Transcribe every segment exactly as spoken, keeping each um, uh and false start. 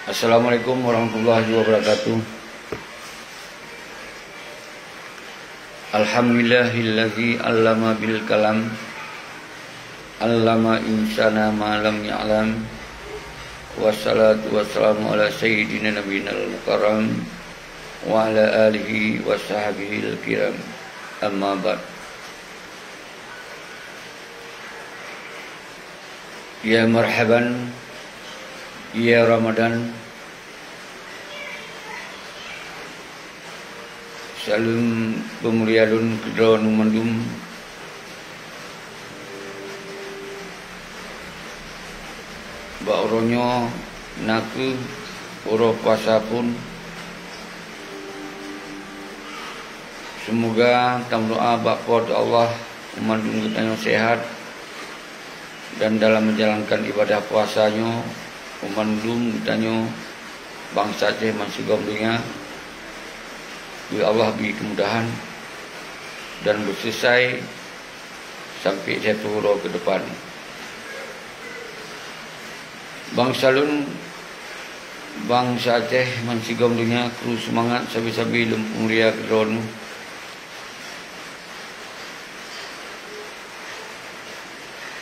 Assalamualaikum warahmatullahi wabarakatuh. Alhamdulillahilladzi 'allama bil qalam, 'allamal insana ma lam ya'lam. Wassalatu wassalamu ala sayyidina nabiyinal mukarram wa ala alihi wa sahbihil kiram. Amma ba'd. Ya marhaban, ya Ramadan. Saleuem peumulia lôn keu droeneuh mandum. Bak uroe nyoe nakeuh uroe puasa phon. Seumoga tameudoa bak Po teu Allah mandum geutanyoe sehat dan dalam menjalankan ibadah puasa nyoe, mandum geutanyoe bansa Aceh bansigom donya, beu Allah bri keumudahan dan beuseusai sampoe satu uroe keu depan. Bansa lôn, bansa Aceh bansigom donya, kru seumangat sabe-sabe lôn peumulia keu droeneuh.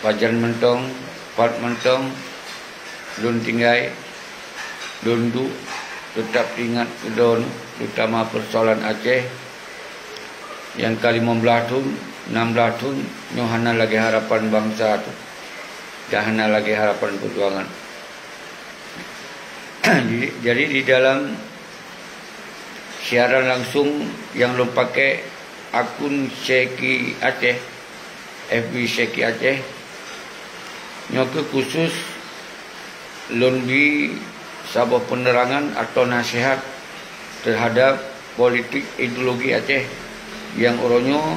Pajan mantong, pat mantong lôn tinggai, lôn duek, teutab teuingat keu droeneuh, teutama peusoalan Aceh nyang ka limong blaih thon, nam blaih thon, nyoe hana lagée harapan bansa teuh, dan hana lagée harapan peujuangan. Jadi, di dalam siaran langsung nyang lôn pakai akun Syeki Aceh, F B Syeki Aceh, nyoe keuh khusus lôn bri saboh peunerangan atau nasihat teuhadab politik ideologi Aceh nyang uroe nyoe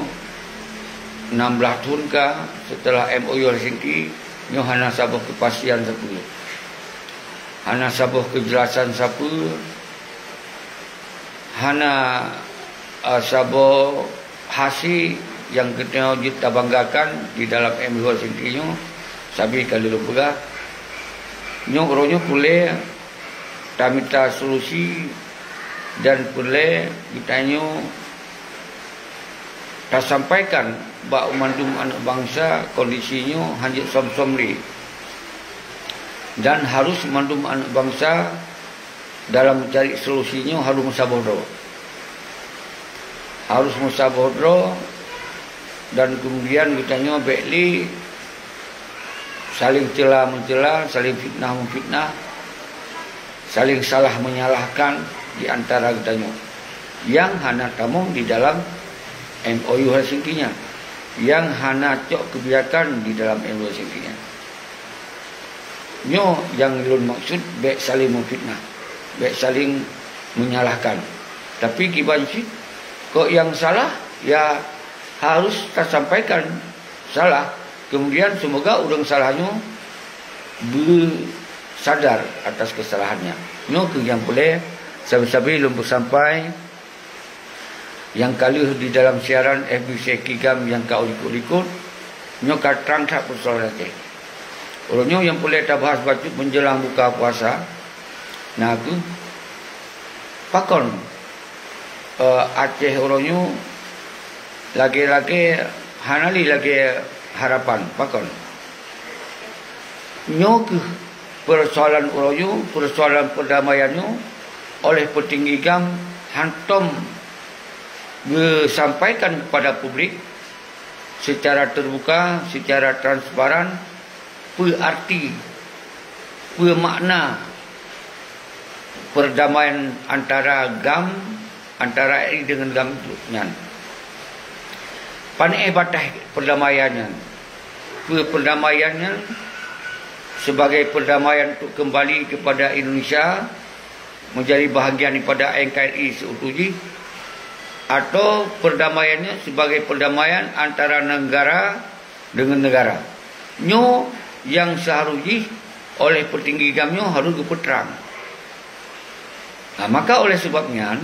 nam blaih thon ka seuteulah M O U Helsinki, nyoe hana saboh keupastian sapeue. Hana saboh keujelasan sapeue, hana, a, saboh hase nyang geutanyoe jeuet tabanggakan di dalam M O U Helsinki nyoe, sabe ka lôn peugah. Nyoe uroe nyoe peureulée tamita solusi dan peureulée geutanyoe tasampaikan bak mandum aneuëk bansa kondisi nyoe hanjeuet som-som lé. Dan harus mandum aneuëk bansa dalam mencari solusi nyoe harus meusaboh droe. Harus meusaboh droe dan keumudian geutanyoe bék lé saléng ceula-meuceula, saléng fitnah-meufitnah, saléng salah menyalahkan di antara geutanyoe nyang hana tamong di dalam M O U Helsinki nyan, nyang hana cok keubiakan di dalam M O U Helsinki nyan. Nyoe nyang lôn maksud bék saléng meufitnah, bék saléng menyalahkan. Tapi kiban cit, kok nyang salah, ya harus tasampaikan salah. Kemudian seumoga ureuëng salah nyoe beusadar atas keusalahannya. Nyoe keuh nyang peureulée sabe-sabe lôn peusampai nyang ka lheueh di dalam siaran F B C Kigam nyang ka likot-likot, nyoe ka trang that peusoalan Aceh. Uroe nyoe nyang peureulée tabahas bacut menjelang buka puasa, na kheueh pakon, eh, Aceh uroe nyoe lagée-lagée hana lé lagée harapan, pakon. Nyoe kheueh peusoalan uroe nyoe, peusoalan peurdamaian nyoe oleh peutinggi GAM hantom geusampaikan kepada publik secara terbuka, secara transparan, peue arti, peue makna peurdamaian antara GAM, antara R I dengan GAM nyan. Pane bataih peurdamaian nyan? Peue peurdamaian nyan? Sebagai peurdamaian untuk kembali kepada Indonesia, menjadi bahagian daripada N K R I seutuju jih, atau peurdamaian nyan sebagai peurdamaian antara negara dengan negara. Nyoe nyang seuharus jih oleh peutinggi GAM nyoe harus geupeutrang. Nah, maka oleh sebab nyan,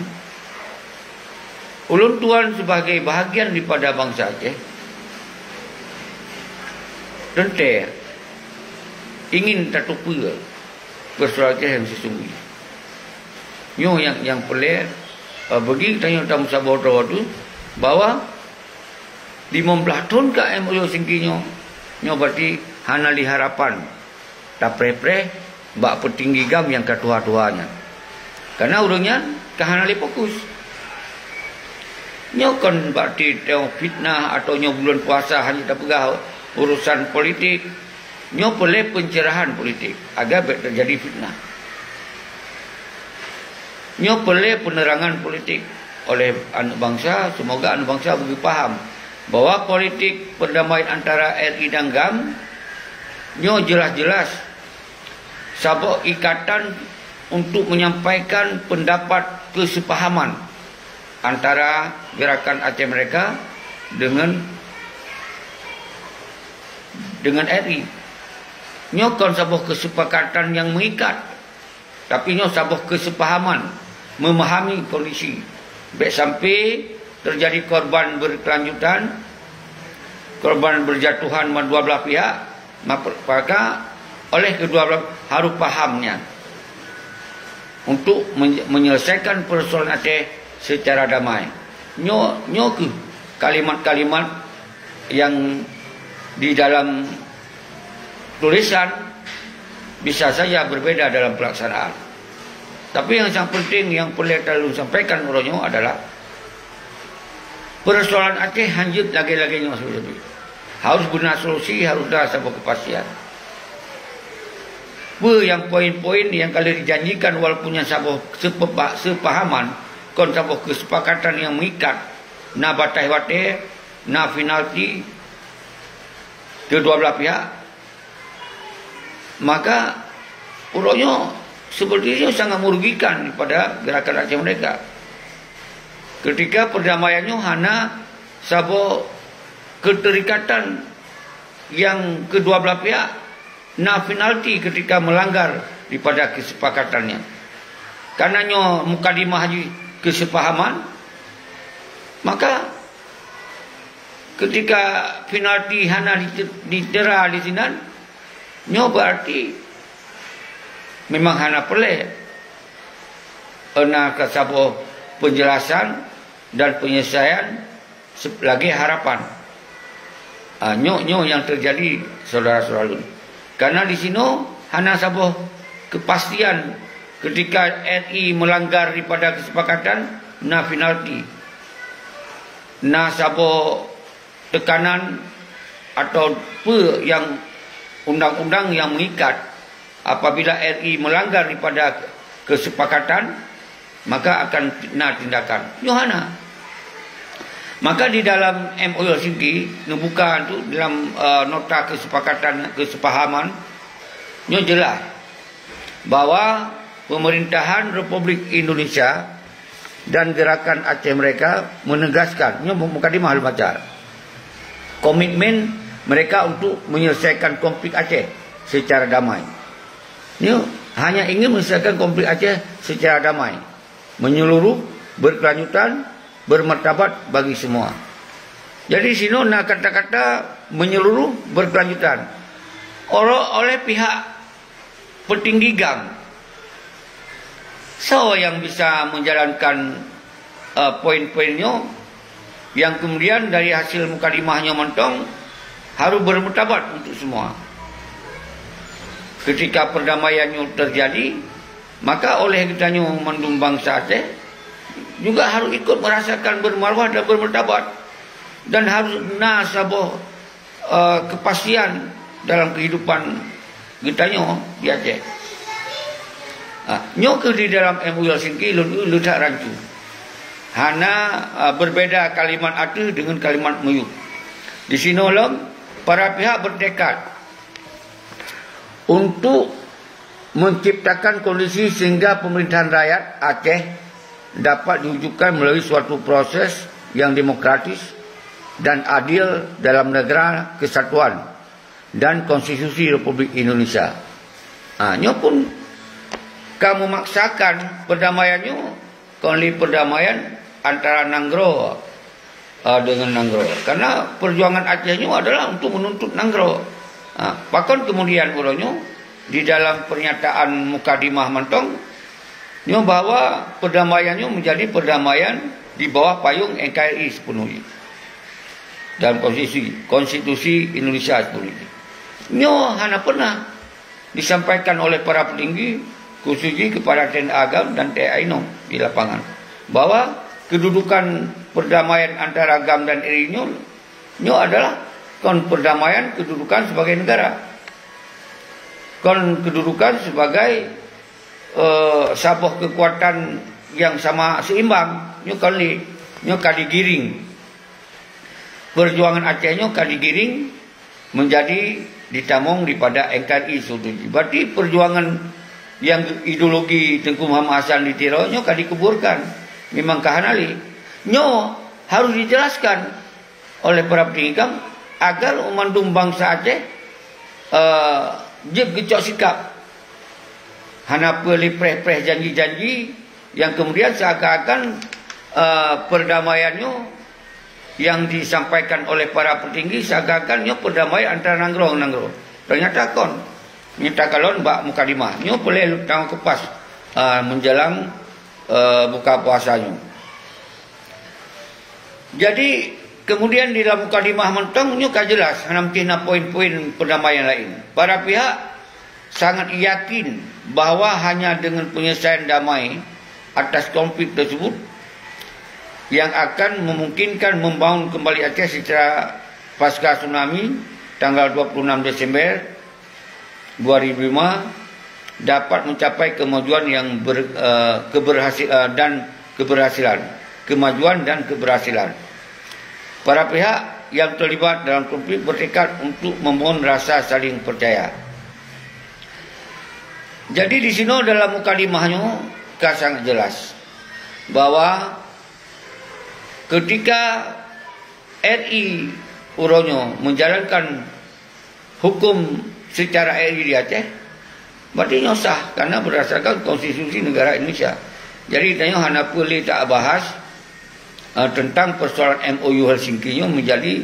ulôn tuan sebagai bahagian daripada bansa Aceh, teuntée ingin tateupeue persoalan Aceh nyang sesungguhnya. Nyoe nyang, nyang peureulée, eh, bagi tanyoe tameusaboh droe teuh bahwa limong blaih thon ka M O U Helsinki nyoe, nyoe berarti hana lé harapan tapreh-preh bak peutinggi GAM nyang ka tuha-tuha nyan. Karena ureuëng nyan ka hana lé fokus. Nyoe kon berarti teungoh fitnah atau nyoe bulan puasa hana tapeugah urusan politik. Nyoe peureulée pencerahan politik agar bék terjadi fitnah. Nyoe peureulée penerangan politik oleh aneuk bansa, semoga aneuk bansa beugipaham bahwa politik perdamaian antara R I dan GAM nyoe jelas-jelas saboh ikatan untuk menyampaikan pendapat kesepahaman antara Gerakan Aceh Merdeka dengan, dengan R I. Nyoe kon saboh kesepakatan nyang mengikat, tapi nyoe saboh kesepahaman, memahami kondisi. Bék sampai terjadi korban berkelanjutan, korban berjatuhan dua belah pihak, maka oleh kedua belah harus paham nyan untuk menye-, menyelesaikan persoalan Aceh secara damai. Nyoe, nyoe keuh kalimat-kalimat yang di dalam tulisan bisa saja berbeda dalam pelaksanaan. Tapi yang sangat penting yang perlu ulôn sampaikan uroe nyoe adalah persoalan Aceh hanjeuet lagée-lagée nyoe sabe-sabe. Harus beuna solusi, harus na saboh kepastian. Peue nyang poin-poin nyang ka lheueh dijanjikan walaupun nyan saboh sepepa-, sepahaman, kon saboh kesepakatan nyang mengikat, na bataih watée, na penalti kedua belah pihak, maka uroe nyoe seperti nyoe sangat merugikan kepada Gerakan Aceh Merdeka. Ketika perdamaian nyoe hana saboh keterikatan yang kedua belah pihak, na penalti ketika melanggar daripada kesepakatannya. Karena nyoe mukadimah jih kesepahaman, maka ketika penalti hana dite-, ditera di sinan, nyoe berarti memang hana peureulée na ka saboh penjelasan dan penyelesaian se-, lagée harapan. Ah, nyoe, nyoe nyang terjadi, saudara-saudara lôn. Karena di sinoe hana saboh kepastian ketika R I melanggar daripada kesepakatan, na penalti. Na saboh tekanan atau peue nyang undang-undang nyang mengikat. Apabila R I melanggar daripada kesepakatan, maka akan na tindakan. Nyoe hana. Maka di dalam M O U Helsinki neubuka tu dalam, eh, nota kesepakatan, kesepahaman, nyoe jelas bahwa pemerintahan Republik Indonesia dan Gerakan Aceh Merdeka menegaskan, nyoe mukadimah lôn baca, komitmen mereka untuk menyelesaikan konflik Aceh secara damai. Nyoe hanya ingin menyelesaikan konflik Aceh secara damai, menyeluruh, berkelanjutan, bermartabat bagi semua. Jadi sinoe na kata-kata menyeluruh, berkelanjutan. Olo-, oleh pihak petinggi GAM, soe nyang bisa menjalankan, eh, poin-poin nyoe, yang kemudian dari hasil mukadimah nyoe mantong harus bermartabat untuk semua. Ketika perdamaian nyoe terjadi, maka oleh geutanyoe mandum bansa Aceh juga harus ikut merasakan bermarwah dan bermartabat, dan harus na saboh, eh, kepastian dalam kehidupan geutanyoe di Aceh. Ah, nyoe keuh di dalam M O U Helsinki lôn eu le that rancu. Hana, ah, berbeda kalimat ateueh dengan kalimat miyueb. Di sinoe lom, para pihak bertekad untuk menciptakan kondisi sehingga pemerintahan rakyat Aceh dapat diwujudkan melalui suatu proses yang demokratis dan adil dalam negara kesatuan dan konstitusi Republik Indonesia. Ha, nyoe pun ka memaksakan perdamaian nyoe, kon lé perdamaian antara nanggroe, eh, dengan nanggroe. Karena perjuangan Aceh nyoe adalah untuk menuntut nanggroe. Ha, pakon kemudian uroe nyoe di dalam pernyataan mukadimah mantong, nyoe bahwa perdamaian nyoe menjadi perdamaian di bawah payung N K R I sepenuh jih dan konstitusi, konstitusi Indonesia sepenuh jih. Nyoe hana pernah disampaikan oleh para petinggi, khusus jih kepada T N A AGAM dan T N A AINO di lapangan, bahwa kedudukan perdamaian antara GAM dan R I nyoe, nyoe adalah kon perdamaian kedudukan sebagai negara. Kon kedudukan sebagai, eh, saboh kekuatan yang sama seimbang. Nyoe kon lé, nyoe ka digiring. Perjuangan Aceh nyoe ka digiring menjadi ditamong daripada N K R I setuju. Berarti perjuangan yang ideologi Teungku Muhammad Hasan di Tiro nyoe ka dikuburkan. Memang ka hana lé. Nyoe harus dijelaskan oleh para petinggi GAM agar mandum bangsa Aceh, eh, jeuet geucok sikap. Hana peue lé preh-preh janji-janji yang kemudian seakan-akan, eh, perdamaian nyoe yang disampaikan oleh para petinggi seakan-akan nyoe perdamaian antara nanggroe ngon nanggroe. Ternyata kon. Nyoe takalon bak mukadimah. Nyoe peureulée tanggong keupas, eh, menjelang, eh, buka puasa nyoe. Jadi, kemudian di dalam mukadimah mantong nyoe ka jelas, hana mungkin na poin-poin perdamaian laén. Para pihak sangat yakin bahwa hanya dengan penyelesaian damai atas konflik tersebut yang akan memungkinkan membangun kembali Aceh secara pasca tsunami tanggal dua puluh enam Desember dua ribu lima dapat mencapai kemajuan yang ber-, eh, keberhasil-, eh, dan keberhasilan, kemajuan dan keberhasilan. Para pihak yang terlibat dalam konflik bertekad untuk membangun rasa saling percaya. Jadi di sinoe dalam mukadimah nyoe ka sangat jelas bahwa ketika R I uroe nyoe menjalankan hukum secara R I di Aceh, berarti nyoe sah karena berdasarkan konstitusi negara Indonesia. Jadi tanyoe hana peue lé tabahas, eh, tentang persoalan M O U Helsinki nyoe menjadi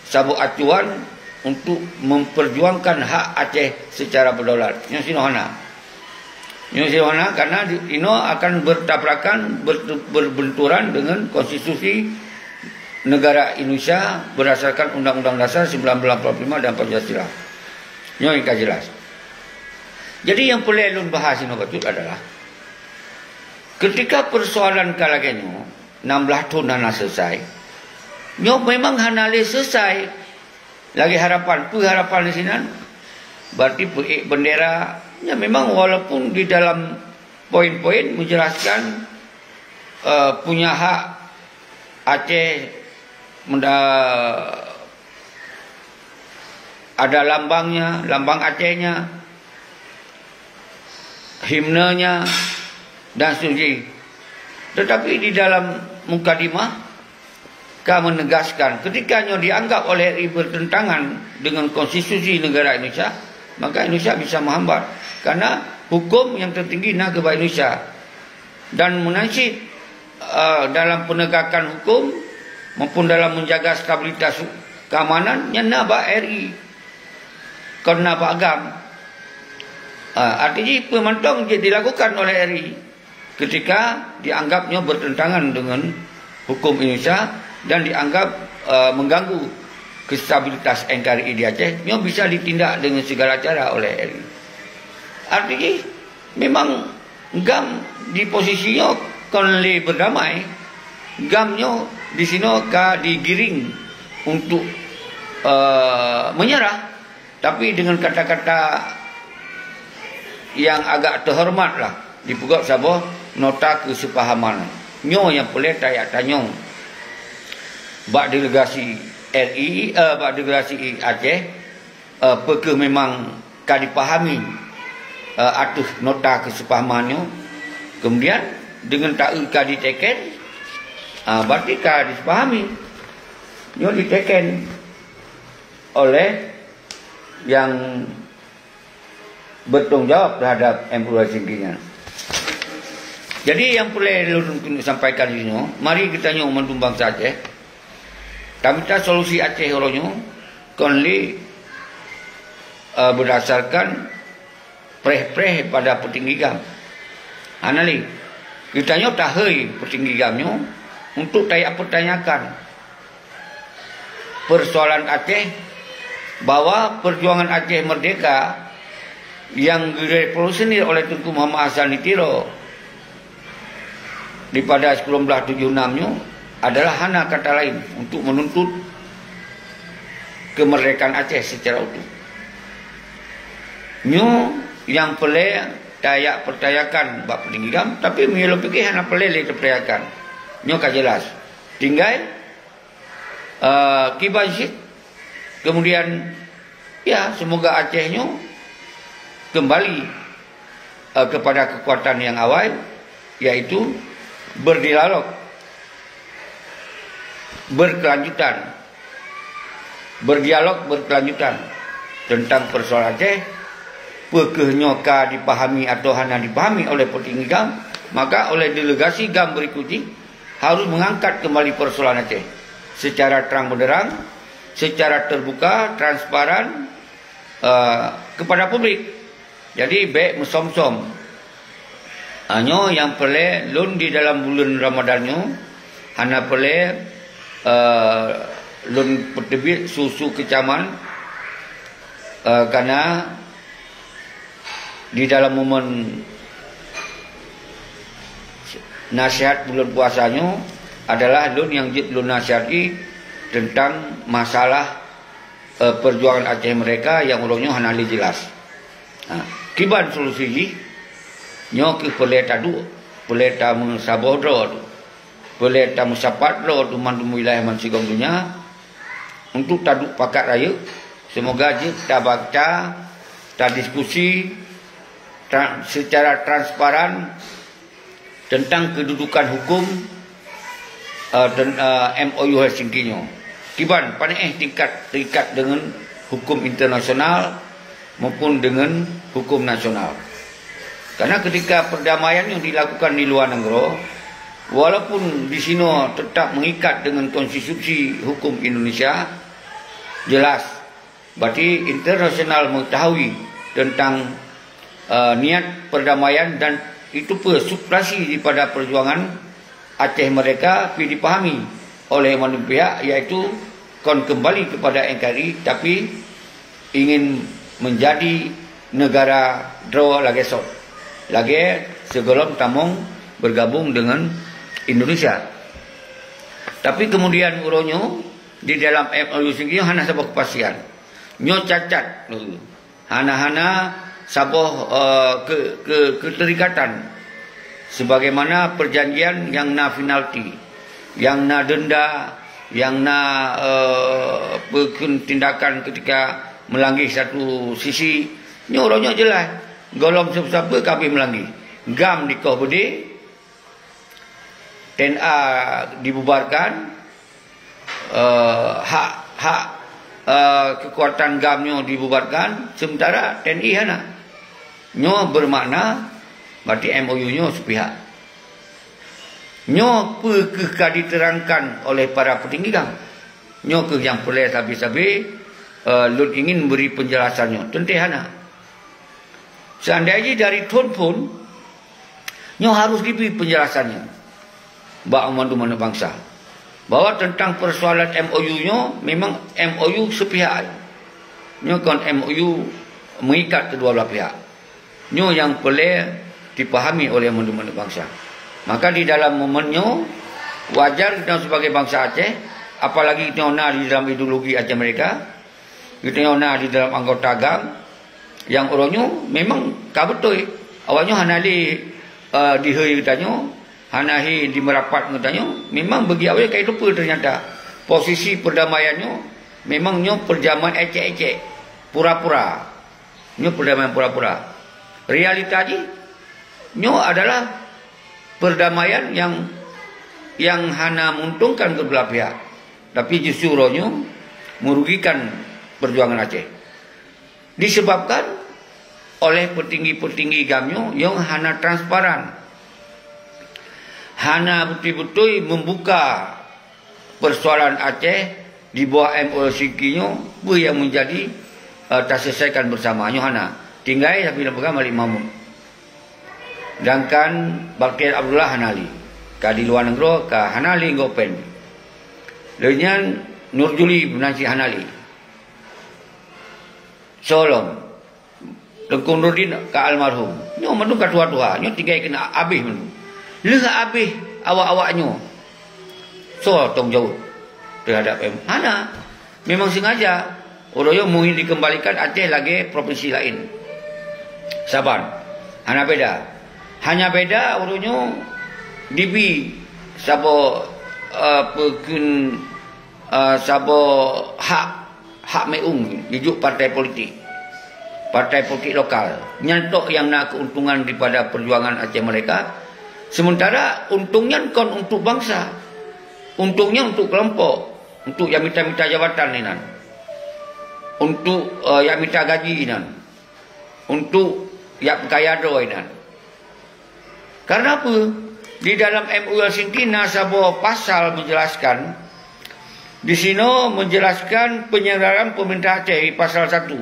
saboh acuan untuk memperjuangkan hak Aceh secara berdaulat. Nyoe sinoe hana. Nyoe sinoe hana karena di-, inoe akan bertabrakan, ber-, berbenturan dengan konstitusi negara Indonesia berdasarkan Undang-Undang Dasar sembilan belas empat puluh lima dan Pancasila. Nyoe nyang ka jelas. Jadi nyang peureulée lôn bahas inoe bacut adalah ketika persoalan ka lagée nyoe, enam belas thon hana selesai, nyoe memang hana lé selesai. Lagée harapan, peue harapan di sinan? Berarti peuék bendera, ya memang walaupun di dalam poin-poin menjelaskan, eh, punya hak Aceh menda-, ada lambangnya, lambang Acehnya, himnenya, dan seterusnya. Tetapi di dalam mukadimah ka menegaskan, ketika nyoe dianggap oleh R I bertentangan dengan konstitusi negara Indonesia, maka Indonesia bisa menghambat. Karena hukum yang tertinggi na keuba Indonesia. Dan meunan cit, eh, dalam penegakan hukum maupun dalam menjaga stabilitas keamanan, nyan na bak R I, kon na bak GAM. Eh, arti jih peue mantong jeuet dilakukan oleh R I ketika dianggap nyoe bertentangan dengan hukum Indonesia dan dianggap, eh, mengganggu kestabilitas N K R I di Aceh, nyoe bisa ditindak dengan segala cara oleh R I. Arti jih, memang GAM di posisi nyoe kon lé berdamai. GAM nyoe di sinoe ka digiring untuk, eh, menyerah. Tapi dengan kata-kata yang agak terhormat lah, dipeugét saboh nota kesepahaman. Nyoe nyang peureulée tajak tanyong bak delegasi R I, eh, bak delegasi Aceh, eh, peu kheueh memang ka dipahami, eh, ateueh nota kesepahaman nyoe. Kemudian, dengan taeu ka diteken, ah, berarti ka disepahami. Nyoe diteken oleh yang bertanggung jawab terhadap M O U Helsinki nyan. Jadi, nyang peureulée lôn keuneuk sampaikan di sinoe, mari geutanyoe mandum bansa Aceh, tamita solusi Aceh uroe nyoe kon lé, eh, berdasarkan preh-preh pada peutinggi GAM. Hana lé. Geutanyoe tahei peutinggi GAM nyoe untuk tajak pertanyakan persoalan Aceh, bahwa perjuangan Aceh Merdeka yang direvolusionir oleh Teungku Muhammad Hasan di Tiro di pada sikureueng blaih tujoh enam nyoe adalah hana kata lain untuk menuntut kemerdekaan Aceh secara utuh. Nyoe nyang peureulée tajak pertanyakan bak peutinggi GAM, tapi meunyoe lôn pike hana peureulée lé teupertanyakan. Nyoe ka jelas. Tinggai, eh, kiban cit. Kemudian, ya, semoga Aceh nyoe kembali, eh, kepada kekuatan yang awal, yaitu berdialog berkelanjutan. Berdialog berkelanjutan tentang persoalan Aceh. Peu kheueh nyoe ka dipahami atau hana dipahami oleh peutinggi GAM, maka oleh delegasi GAM berikut jih harus mengangkat kembali persoalan Aceh secara terang benderang, secara terbuka, transparan, eh, kepada publik. Jadi, bék meusom-som. Ah, nyoe nyang peureulée lôn di dalam buleuen Ramadan nyoe, hana peureulée, eh, lôn peuteubiet su-su keucaman, eh, karena di dalam momen nasihat buleuen puasa nyoe adalah lôn nyang jeuet lôn nasihati tentang masalah, eh, perjuangan Aceh Merdeka nyang uroe nyoe hana lé jelas. Ha, kiban solusi jih, nyoe keuh peureulée taduek, peureulée tameusaboh droe, peureulée tameusapat droe mandum wilayah bansigom donya untuk taduek pakat rayeuk. Semoga jeuet tabaca, tadiskusi tra-, secara transparan tentang kedudukan hukum, eh, ten-, eh, M O U Helsinki nyoe. Kiban, pane éh tingkat terikat dengan hukum internasional maupun dengan hukum nasional. Karena ketika perdamaian yang dilakukan di luar negara, walaupun di sini tetap mengikat dengan konstitusi hukum Indonesia, jelas berarti internasional mengetahui tentang, eh, niat perdamaian dan itu pun substansi daripada perjuangan Aceh Merdeka pi dipahami oleh mandum pihak, iaitu kon kembali kepada N K R I, tapi ingin menjadi negara droe lagée sot, lagée sigohlom tamong bergabung dengan Indonesia. Tapi kemudian uroe nyoe di dalam M O U sendiri hana saboh kepastian. Nyoe cacat. Hana-hana saboh, eh, ke-, ke-, keterikatan sebagaimana perjanjian yang na penalti, yang na denda, yang na, eh, peukheun tindakan ketika meulanggi satu sisi. Nyoe uroe nyoe jeulaih, gohlom sapeue-sapeue ka abéh meulanggi. GAM dikoh beudé, T N A dibubarkan, eh, hak, hak, eh, kekuatan GAM nyoe dibubarkan, sementara T N I hana. Nyoe bermakna berarti M O U nyoe sepihak. Nyoe peu kheueh ka diterangkan oleh para petinggi GAM. Nyoe kheueh nyang peureulée sabe-sabe, eh, lôn ingin beri penjelasan nyoe. Teuntée hana. Seandai jih dari thon phon, nyoe harus dibri penjelasan nyoe bak mandum aneuk bansa, bahwa tentang persoalan M O U nyoe memang M O U sepihak. Nyoe kon M O U mengikat kedua belah pihak. Nyoe nyang peureulée dipahami oleh mandum aneuk bansa. Maka di dalam momen nyoe, wajar kita sebagai bansa Aceh, apalagi kita na di dalam ideologi Aceh Merdeka, geutanyoe na di dalam anggota GAM nyang uroe nyoe memang ka beutôi. Awaknyoe hana lé, eh, dihôi geutanyoe, hana lé dimeurapat geutanyoe. Memang bagi awaknyoe ka itupeue teunyata posisi perdamaian nyoe memang nyoe perdamaian écek-écek, pura-pura. Nyoe perdamaian pura-pura. Realita jih, nyoe adalah perdamaian yang, yang hana menguntungkan kedua belah pihak, tapi justru uroe nyoe merugikan perjuangan Aceh. Disebabkan oleh petinggi-petinggi GAM nyoe nyang hana transparan, hana beutôi-beutôi membuka persoalan Aceh di bawah M O U Helsinki nyoe, peue nyang menjadi, eh, taselesaikan bersama nyoe hana. Tinggai tapi lam peugah Malik Mahmud. Sedangkan Bakhtiar Abdullah hana lé. Ka di luwa nanggroe, ka hana lé ngon pen. Lheueh nyan Nur Juli meunan cit hana lé. Soe lom. Teungku Nurdin ka almarhum. Nyoe mandum ka tuha-tuha. Nyoe tinggai keuneuk abéh mandum. Lheueh abéh awak-awak nyoe, soe tanggung jaweueb teuhadap M? Hana. Memang sengaja. Uroe nyoe mungkin dikembalikan Aceh lagée provinsi laén saban. Hana beda. Hanya beda uroe nyoe dibi saboh, eh, peukheun, eh, saboh hak, hak meu'ueng jijok partai politik. Partai politik lokal. Nyan tok nyang na keuntungan daripada perjuangan Aceh Merdeka. Sementara untông nyan kon untuk bansa. Untông nyan untuk kelompok. Untuk nyang mita-mita jabatan inan. Untuk, eh, nyang mita gaji inan. Untuk nyang peukaya droe inan. Karena apa? Di dalam M O U Helsinki na saboh pasal menjelaskan, di sinoe menjelaskan penyelenggaraan pemerintah Aceh, pasal satu.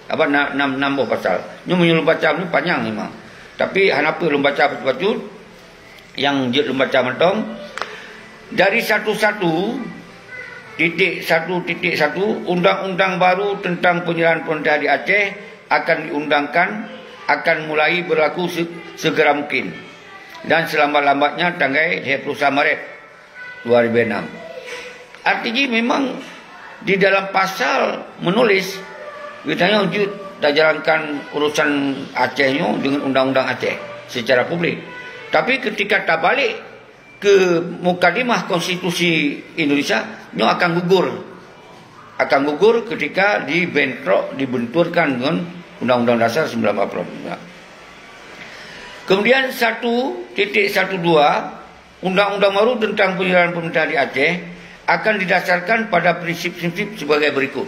Apa, na-, enam, enam boh pasal. Nyoe meunyoe lôn baca nyoe panyang memang. Tapi hana peue lôn baca bacut-bacut. Nyang jeuet lôn baca mantong. Dari satu satu titik satu titik satu, undang-undang baru tentang penyerahan pemerintah di Aceh akan diundangkan, akan mulai berlaku se-, segera mungkin dan selambat-lambatnya tanggai lhée puluh sa Maret dua ribu enam. Arti jih memang di dalam pasal menulis, geutanyoe jeuet tajalankan urusan Aceh nyoe dengan undang-undang Aceh secara publik. Tapi ketika tabalik ke mukadimah konstitusi Indonesia, nyoe akan gugur. Akan gugur ketika dibentrok, dibenturkan dengan Undang-Undang Dasar sembilan belas empat puluh lima. Kemudian satu titik satu dua, Undang-undang baru tentang penyelenggaraan pemerintahan di Aceh akan didasarkan pada prinsip-prinsip sebagai berikut.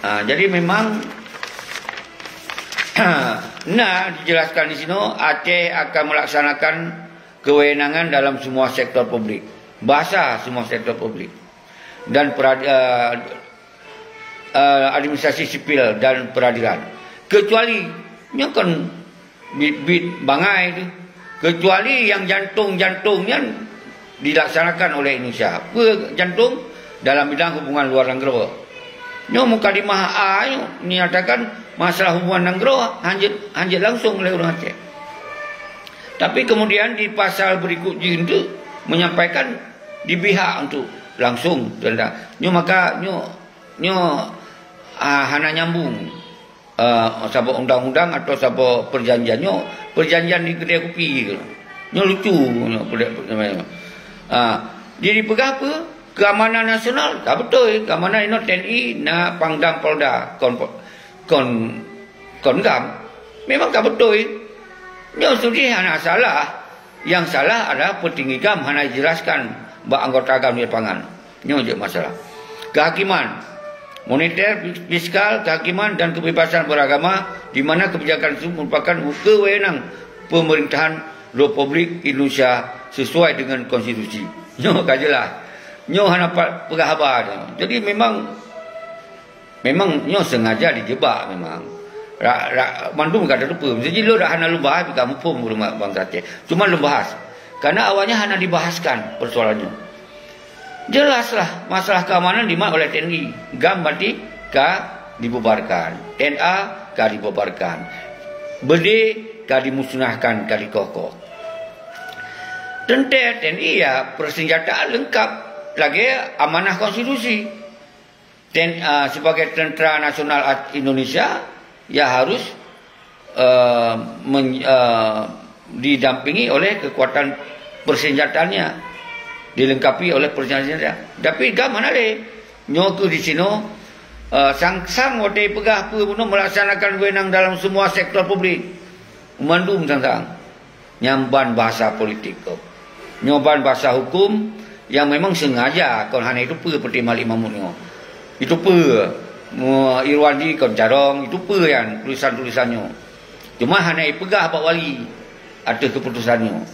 Ha, jadi memang na dijelaskan di sinoe, Aceh akan melaksanakan kewenangan dalam semua sektor publik. Bahasa semua sektor publik. Dan perad-, eh, eh, administrasi sipil dan peradilan. Kecuali, nyoe kon bit-bit bangai tu. Kecuali yang jantung-jantung nyan dilaksanakan oleh Indonesia. Apa jantung? Dalam bidang hubungan luar nanggroe. Nyoe mukadimah A nyoe menyatakan masalah hubungan nanggroe hanjeuet, hanjeuet langsung oleh ureuëng Aceh. Tapi kemudian di pasal berikut jih untuk menyampaikan di pihak untuk langsung tentang nyoe, maka nyoe, nyoe, ah, hana nyambung. Ah, saboh undang-undang atau saboh perjanjian nyoe, perjanjian di kedai kopi tu. Nyoe lucu nyoe, kedai, ah, jadi peugah apa? Keamanan nasional, ka beutôi. Keamanan inoe T N I, na Pangdam Polda, kon, kon, kon GAM. Memang ka beutôi. Nyoe seudeh hana salah. Nyang salah adalah peutinggi GAM hana dijelaskan bak anggota GAM di lapangan. Nyoe jeuet masalah. Kehakiman, moneter, fiskal, kehakiman dan kebebasan beragama di mana kebijakan tersebut merupakan kewenangan pemerintahan Republik Indonesia sesuai dengan konstitusi. Nyoe ka jelas. Nyoe hana pat peugah haba nyoe. Jadi memang Memang nyoe sengaja dijebak memang. Ra-, ra-, mandum ka teupeue. Mesti jih lôn dak hana lôn bahas, ka muphom ureuëng bansa Aceh. Cuma lôn bahas. Karena awaknyan hana dibahaskan persoalan nyoe. Jelaslah masalah keamanan dimat oleh T N I. GAM berarti ka dibubarkan. T N A ka dibubarkan. Bede ka dimusnahkan, ka dikoh-koh. Teuntée T N I ya persenjataan lengkap lagée amanah konstitusi. Ten-, ah, sebagai tentera nasional at-, Indonesia, ia harus, eh, men-, eh, didampingi oleh kekuatan persenjataannya, dilengkapi oleh persenjataan. Tapi GAM hana lé. Nyoe keuh di sinoe, eh, sang-sang watée peugah peue bunoe melaksanakan wewenang dalam semua sektor publik. Mandum sang-sang. Nyan ban bahasa politik kok. Nyoe ban bahasa hukum nyang memang sengaja kon hana jiteupeue peuti Malik Mahmud nyoe. Jiteupeue, mu-, Irwandi kon carông, jiteupeue nyan tulisan-tulisan nyoe. Cuma hana jipeugah bak wali ateueh keuputosan nyoe.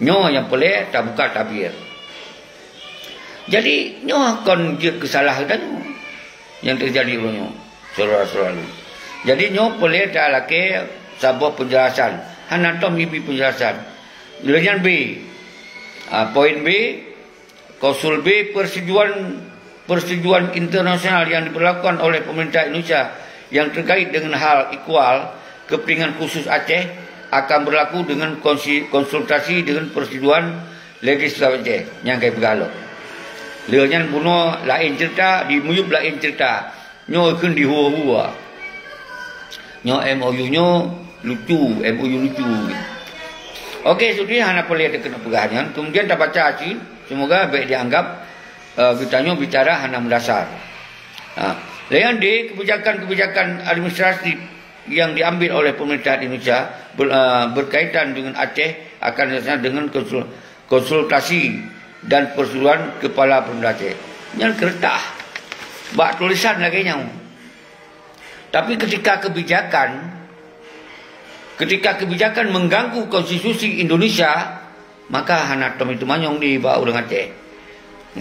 Nyoe nyang peureulée tabuka tabir. Jadi, nyoe kon jeuet keusalah geutanyoe nyang teujadi uroe nyoe, syedara-syedara lôn. Jadi nyoe peureulée talakée saboh peunjelasan. Hana tom ibi peunjelasan. Lheueh nyan B. Ah, poin B, klausul B, persetujuan, persetujuan internasional yang diberlakukan oleh pemerintah Indonesia yang terkait dengan hal ikhwal kepentingan khusus Aceh akan berlaku dengan konsi-, konsultasi dengan persetujuan legislatif Aceh nyang ka ipeugah lom. Lheueh nyan bunoe laén cerita, di miyueb laén cerita. Nyoe kheun dihua-hua. Nyoe M O U nyoe lucu, M O U lucu. Oke, sudi hana peureulée takeuneuk peugah nyan. Kemudian tabaca cit, semoga bék dianggap, eh, geutanyoe bicara hana meudasar. Ha. Layan D, kebijakan-kebijakan administratif yang diambil oleh pemerintah Indonesia ber-, eh, berkaitan dengan Aceh akan dilaksanakan dengan konsul-, konsultasi dan persetujuan Kepala Pemerintah Aceh. Nyan keureutah bak tulisan lagée nyan. Tapi ketika kebijakan, ketika kebijakan mengganggu konstitusi Indonesia, maka hana tom teumanyong di bak ureuëng Aceh.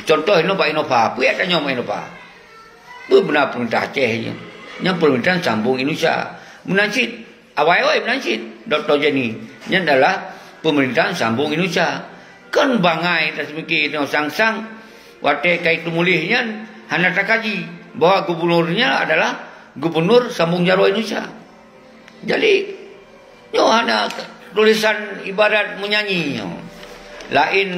Contoh inoe bak Innova, peue tanyong bak Innova? Peue beuna pemerintah Aceh nyan? Nyan pemerintahan sambung Indonesia. Meunan cit, awai-awai meunan cit, Doktor Jenny. Nyan adalah pemerintahan sambung Indonesia. Kon bangai taseumiké inoe sang-sang watée ka ituléh nyan hana takaji bahwa gubernurnya adalah gubernur sambung jaroe Indonesia. Jadi, nyoe hana tulisan ibarat meunyanyi nyoe. Laén,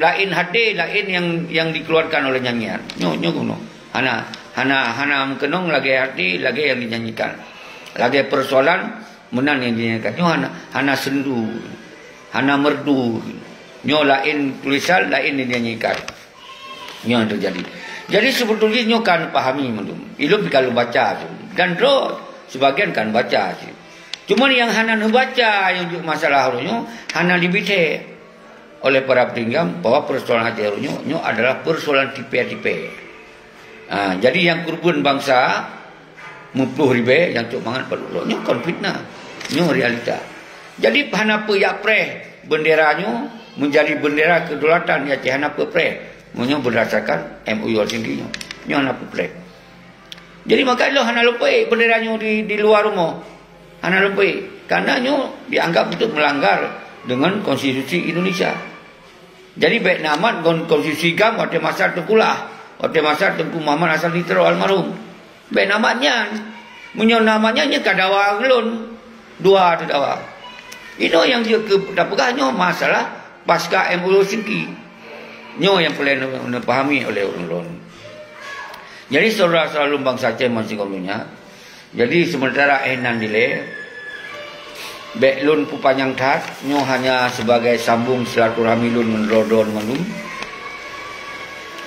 laén haté, laén nyang, nyang dikeluarkan oleh nyanyian. Nyoe, nyoe keunoe. Hana, hana, hana meukeunong lagée haté, lagée nyang dinyanyikan. Lagée persoalan meunan nyang dinyanyikan. Nyoe hana, hana sendu, hana merdu. Nyoe laén tulisan, laén dinyanyikan. Nyoe yang terjadi. Jadi, sebetulnya nyoe kan pahami mandum. Ilôn pih ka lôn baca tu. Dan droe sebagian kan baca tu. Cuma yang hana neubaca yang juk masalah uroe nyoe, hana dibithe oleh para peuninggai bahwa persoalan Aceh uroe nyoe, nyoe adalah persoalan tipée-tipée. Ha, jadi yang keureubeuen bansa meuploh ribée, nyang cok mangat padub lom. Nyoe kon fitnah. Nyoe realita. Jadi, hana peue jak preh bendera nyoe menjadi bendera kedaulatan di Aceh, hana peue preh. Meunyoe berdasarkan M O U Helsinki nyoe. Nyoe hana peue preh. Jadi, maka lôn hana lôn peuék bendera nyoe di, di luwa rumoh. Hana lôn peuék. Karena nyoe dianggap untuk melanggar dengan konstitusi Indonesia. Jadi, bék na mat ngon konstitusi GAM watée masa Teungku Lah, watée masa Teungku Muhammad Hasan Litro almarhum. Bék na mat nyan. Meunyoe na mat nyan, nyan ka dawa lôn. Dua teudawa. Inoe nyang jeuet keu tapeugah nyoe masalah pasca M O U Helsinki. Nyoe nyang peureulée neu-, neupahami oleh ulôn. Jadi, syedara-syedara lôn bansa Aceh meusigoe donya, jadi, sementara éh nan dilée, bék lôn peupanyang that, nyoe hanya sebagai sambung silaturahmi lôn ngon droe-droe mandum.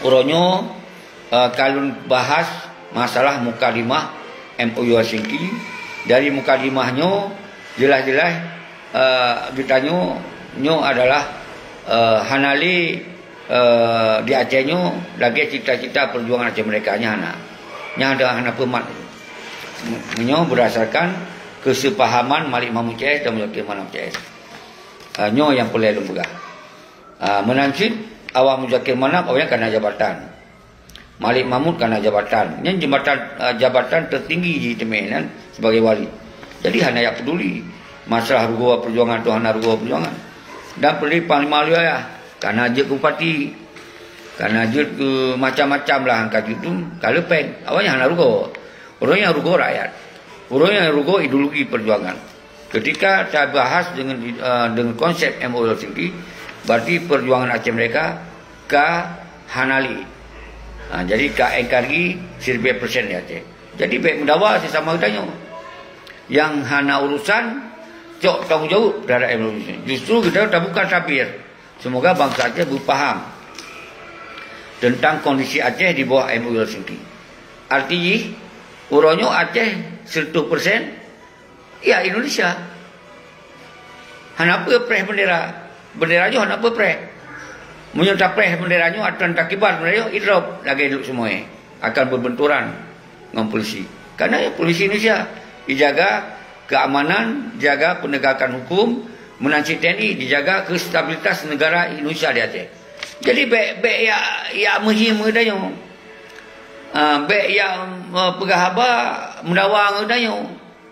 Uroe nyoe, eh, ka lôn bahas masalah mukadimah M O U Helsinki. Dari mukadimah nyoe, jeulaih-jeulaih, eh, geutanyoe nyoe adalah, eh, hana lé eh, di Aceh nyoe lagée cita-cita perjuangan Aceh Merdeka nyan hana. Nyan hana, hana peumat. Meunyoe berdasarkan kesepahaman Malik Mahmud C S dan Muzakir Manaf C S. Eh, nyoe nyang peureulée lôn peugah. Eh, meunan cit, awak Muzakir Manaf, awaknyan kana jabatan. Malik Mahmud kana jabatan. Nyan jabatan, eh, jabatan tertinggi jiteumé nyan sebagai wali. Jadi hana jak peduli masalah rugoe perjuangan tu hana rugoe perjuangan. Dan peureulée panglima wilayah, kana jeuet keu bupati, kana jeuet keu macam-macam lah nyang ka jeuet tu, ka leupeng. Awaknyan hana rugoe. Ureuëng nyang rugoe rakyat. Ureuëng nyang rugoe ideologi perjuangan. Ketika tabahas dengan, eh, dengan konsep M O U Helsinki, berarti perjuangan Aceh Merdeka ka hana lé. Ha, jadi ka engkari siribée persen di Aceh. Jadi bék meudawa sesama geutanyoe. Nyang hana urusan, cok tanggong jaweueb terhadap M O U. Justru geutanyoe tabuka tabir. Semoga bansa Aceh beupaham tentang kondisi Aceh di bawah M O U Helsinki. Arti jih, uroe nyoe Aceh seratus persen ya Indonesia. Hana peue preh bendera. Bendera nyoe hana peue preh. Meunyoe tapreh bendera nyoe atau takibar bendera nyoe, idrop lagée duek seumue akan berbenturan ngon polisi. Karena polisi Indonesia dijaga keamanan, jaga penegakan hukum, meunan cit T N I dijaga ke stabilitas negara Indonesia di Aceh. Jadi bék, bék ya, ya meuhi meudanyoe. Ah, bék ya, eh, peugah haba meudawa ngon danyoe.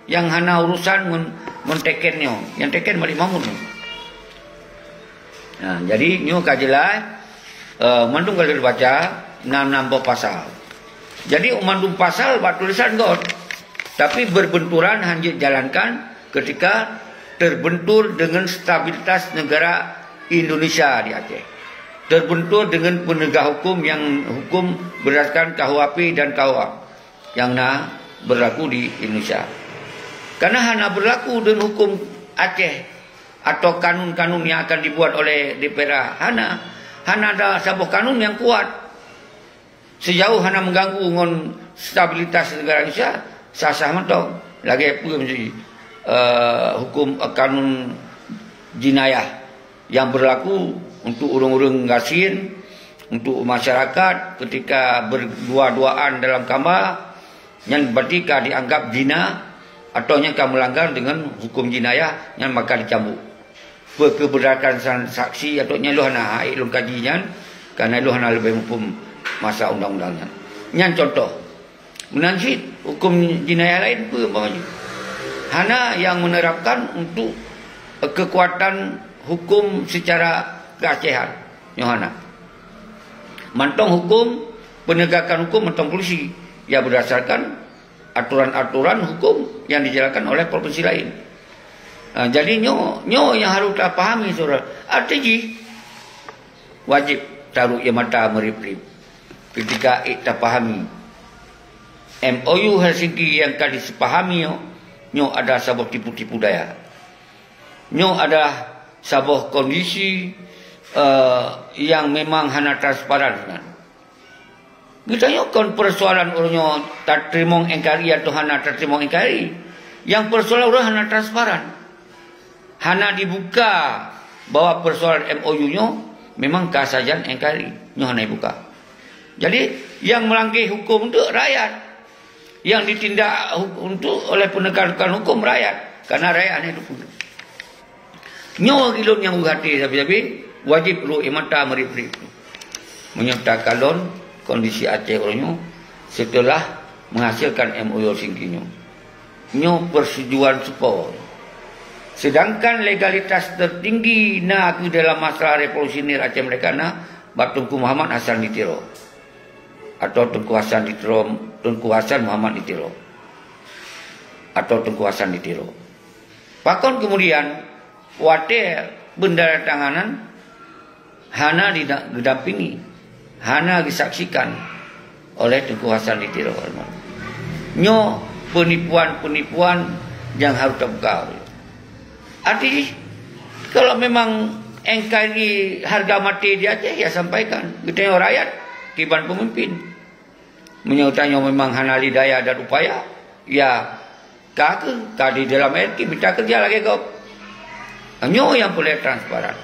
Nyang hana urusan ngon, ngon teken nyoe. Nyang teken Malik Mahmud nyoe. Nah, jadi nyoe ka jeulaih, eh, mandum ka lheueh baca, nam-nam boh pasal. Jadi mandum pasal bak tulisan göt. Tapi berbenturan hana jalankan ketika terbentur dengan stabilitas negara Indonesia di Aceh. Terbentur dengan penegak hukum yang hukum berdasarkan K U H P dan K U H yang na berlaku di Indonesia. Karena hana berlaku dengan hukum Aceh atau kanun-kanun yang akan dibuat oleh D P R A. Hana, hana ada saboh kanun yang kuat. Sejauh hana mengganggu ngon stabilitas negara Indonesia, sah-sah mantong. Lagèe peue meusti, eh, hukum, eh, kanun jinayah yang berlaku untuk ureuëng-ureuëng gasien, untuk masyarakat ketika berdua-duaan dalam kama, nyan berarti ka dianggap zina, atau nyan ka melanggar dengan hukum jinayah, nyan maka dicambuk. Peue keubeunaran sa-, saksi atau nyan lôn hana hai lôn kaji nyan, karena lôn hana leubeh muphom masa undang-undang nyan. Nyan contoh. Meunan cit hukum jinayah laén peue umpama jih? Hana yang menerapkan untuk kekuatan hukum secara keacehan. Nyoe hana. Mantong hukum, penegakan hukum mantong polisi. Ya berdasarkan aturan-aturan hukum yang dijalankan oleh provinsi lain. Ha, jadi nyoe, nyoe yang harus tapahami, saudara. Arti jih, wajib taruh ie mata meurip-rip ketika ék tapahami M O U Helsinki yang ka disepahami nyoe, nyoe adalah saboh tipu-tipu daya. Nyoe adalah saboh kondisi, eh, yang memang hana transparan. Geutanyoe kon persoalan ureuëng nyoe tateurimong N K R I atau hana tateurimong N K R I. Yang persoalan ureuëng hana transparan. Hana dibuka bahwa persoalan M O U nyoe memang ka sajan N K R I. Nyoe hana dibuka. Jadi, yang melanggar hukum tu rakyat. Yang ditindak hu-, untuk oleh penegakan hukum rakyat. Karena rakyat hana dukung. Nyoe gilon nyang beuhati sabe-sabe, wajib ruek ie mata meurip-rip. Meunyoe takalon kondisi Aceh uroe nyoe setelah menghasilkan M O U Helsinki nyoe. Nyoe persetujuan seupôt. Sedangkan legalitas tertinggi na keu dalam masalah revolusi Aceh Merdeka na bak Teungku Muhammad Hasan di Tiro. Atau Teungku Hasan di Tiro, Teungku Hasan Muhammad di Tiro. Atau Teungku Hasan di Tiro. Pakon kemudian watée penandatanganan hana dida-, didampingi, hana disaksikan oleh Teungku Hasan di Tiro almarhum. Nyoe penipuan-penipuan nyang harus tabuka. Arti jih, kalau memang N K R I harga mati di Aceh, ya sampaikan. Geutanyoe rakyat kiban pemimpin. Meunyoe tanyoe memang hana lé daya dan upaya, ya ka keuh, ka di dalam N K R I mita keureuja lagée gob. Nyoe nyang peureulée transparan.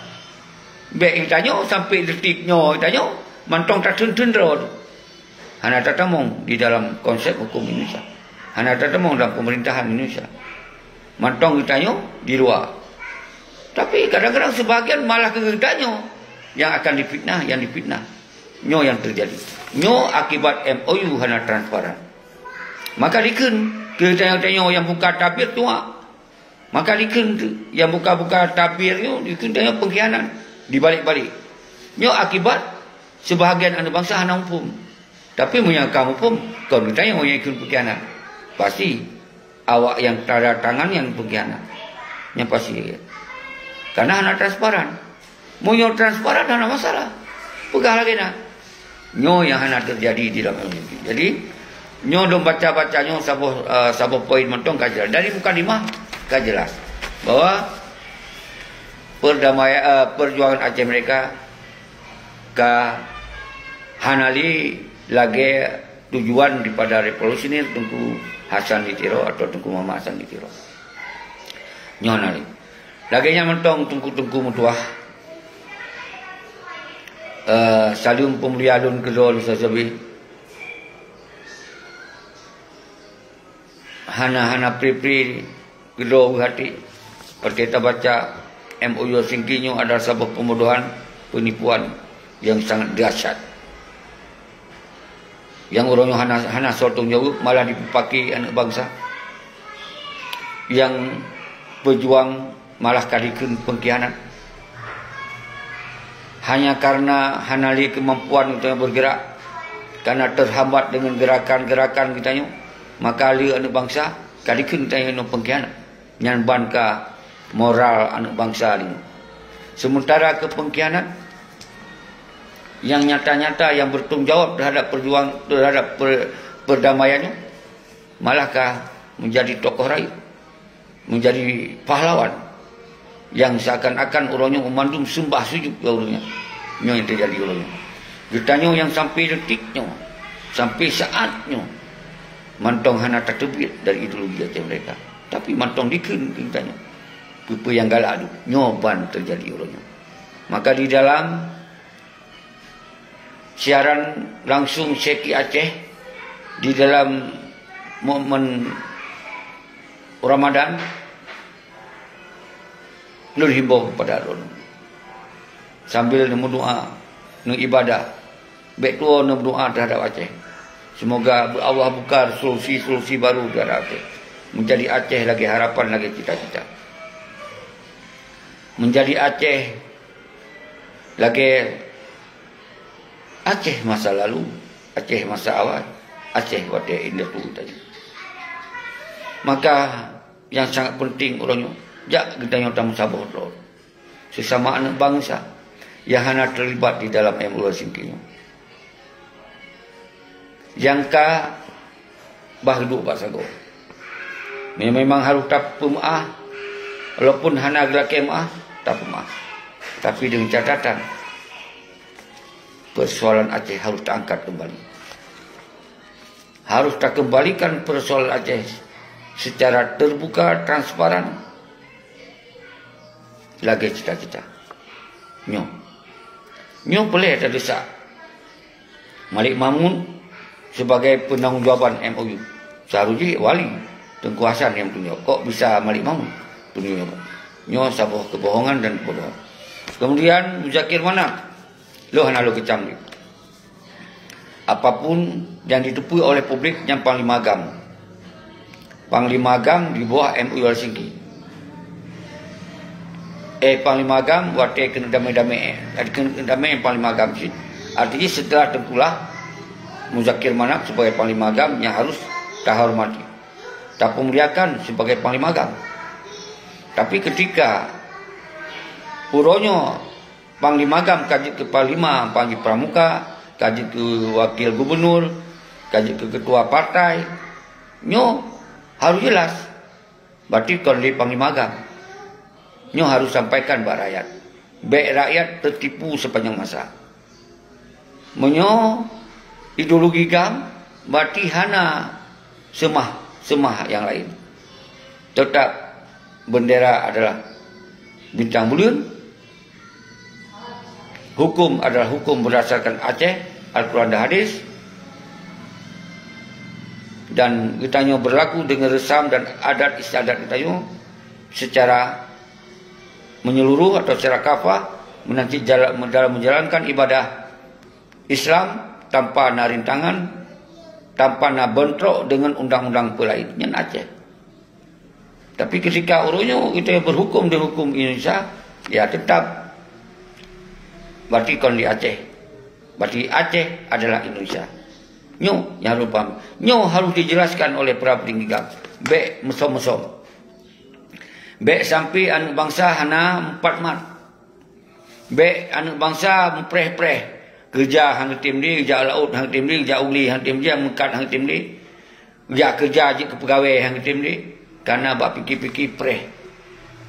Bék geutanyoe sampai detik nyoe geutanyoe mantong tateun-teun droe. Hana tatamong di dalam konsep hukum Indonesia. Hana tatamong dalam pemerintahan Indonesia. Mantong geutanyoe di luwa. Tapi kadang-kadang sebahagian malah keu geutanyoe yang akan difitnah, yang difitnah. Nyoe yang terjadi. Nyoe akibat M O U hana transparan. Maka dikheun keu geutanyoe-tanyoe yang buka tabir tuha. Maka dikheun tu, nyang buka-buka tabir nyoe dikheun tanyoe pengkhianat dibalik-balik. Nyoe akibat sebahagian aneuk bansa hana muphom. Tapi meunyoe ka muphom, kon geutanyoe nyang ikheun pengkhianat. Pasti awak nyang tanda tangan nyang pengkhianat. Nyang pasti. Karena hana transparan. Meunyoe transparan hana masalah. Peugah lagée na. Nyoe nyang hana teujadi di dalam N P P. Jadi, nyoe lôn baca-baca nyoe saboh, eh, saboh poin mantong ka jelas. Dari mukadimah ka jelas bahwa perdamai-, eh, perjuangan Aceh Merdeka ka hana lé lagée tujuan daripada revolusioner Teungku Hasan di Tiro atau Teungku Muhammad Hasan di Tiro. Nyoe hana lé. Lagée nyan mantong teungku-teungku meutuah, eh, saleuem peumulia lôn keudroe lôn sabe-sabe. Hana-hana pri-pri keudroe beuhati. Seperti tabaca M O U Helsinki nyoe adalah saboh pembodohan, penipuan yang sangat dahsyat. Nyang uroe nyoe hana, hana soe tanggung jaweueb, malah dipeupaké aneuk bansa. nyang peujuang malah ka dikheun pengkhianat. Hanya karena hana lé keumampuan untuk bergerak, karena terhambat dengan gerakan-gerakan geutanyoe, maka lé aneuëk bansa ka dikheun geutanyoe nyoe pengkhianat. Nyan ban ka moral aneuëk bansa lé. Sementara keu pengkhianat yang nyata-nyata yang bertanggung jawab terhadap perjuang, terhadap per-, perdamaian nyoe, malah ka menjadi tokoh rayeuk, menjadi pahlawan yang seakan-akan uroe nyoe mandum sembah sujud keu uroe nyoe. Nyoe yang terjadi uroe nyoe. Geutanyoe yang sampai detik nyoe, sampai saat nyoe, mantong hana tateubiet dari ideologi Aceh Merdeka. Tapi mantong dikheun keu geutanyoe. Peue-peue nyang galak adu, nyoe ban terjadi uroe nyoe. Maka di dalam siaran langsung C K I Aceh di dalam momen Ramadan, lôn himbau kepada droeneuh sambil neumeudoa, neuibadah, bék tuwoe neumeudoa terhadap Aceh. Semoga Allah buka solusi-solusi baru terhadap Aceh. Menjadi Aceh lagée harapan, lagée cita-cita. Menjadi Aceh lagée Aceh masa lalu, Aceh masa awai, Aceh watée indatu tadi. Maka yang sangat penting uroe nyoe, jak geutanyoe tameusaboh droe sesama aneuëk bansa yang hana terlibat di dalam M O U Helsinki nyoe. Nyang ka bah duek bak sagoe. Memang harôh tapeumeuáh, walaupun hana geulakée meuáh, tapeumeuáh. Tapi dengan catatan, persoalan Aceh harôh taangkat keumbali. Harôh takeumbalikan persoalan Aceh secara terbuka, transparan, lagée cita-cita. Nyoe. Nyoe peureulée tadeusak Malik Mahmud sebagai peunanggung jawaban M O U. Seharusnya wali Teungku Hasan nyang tunjok. Kok bisa Malik Mahmud tunjok? Nyoe saboh kebohongan dan kebodohan. Kemudian Muzakir Manaf, lôn hana lôn keucam lé. Apapun yang diteupeu oleh publik nyan Panglima GAM. Panglima GAM di bawah M O U Helsinki. Eh, Panglima GAM watée keuneuk damé-damé, eh, keuneuk damé Panglima GAM cit. Artinya setelah tengkulah Muzakir Manaf sebagai Panglima GAM yang harus tahormati, tapeumuliakan sebagai Panglima GAM. Tapi ketika uroe nyoe Panglima GAM ka jeuet keu Panglima, Panglima Pramuka, ka jeuet keu Wakil Gubernur, ka jeuet keu Ketua Partai, nyoe harôh jelas. Berarti kon lé Panglima GAM. Nyoe harôh sampaikan bak rakyat. Bék rakyat teutipu sepanjang masa. Meunyoe ideologi GAM, berarti hana seumah-seumah nyang laén. Teutap bendera adalah bintang buleuen, hukum adalah hukum berdasarkan Aceh, Al-Quran dan Hadis, dan geutanyoe berlaku dengan resam dan adat istiadat geutanyoe secara menyeluruh atau secara kafah, meunanti jala-, dalam menjalankan ibadah Islam tanpa na rintangan, tanpa na bentrok dengan undang-undang peue laén. Nyan Aceh. Tapi ketika uroe nyoe kita berhukum di hukum Indonesia, ya tetap berarti kon di Aceh. Berarti Aceh adalah Indonesia. Nyoe yang harus paham. Nyoe harus dijelaskan oleh para petinggi GAM. Bék meusom-meusom. Bék sampai aneuëk bansa hana meupat mat. Bék aneuëk bansa meupreh-preh. Keureuja han geutem lé, jak laôt han geutem lé, jak u glé han geutem lé, meukat han geutem lé. Jak keureuja jeuet keu peugawée han geutem lé. Karena bak pike-pike preh.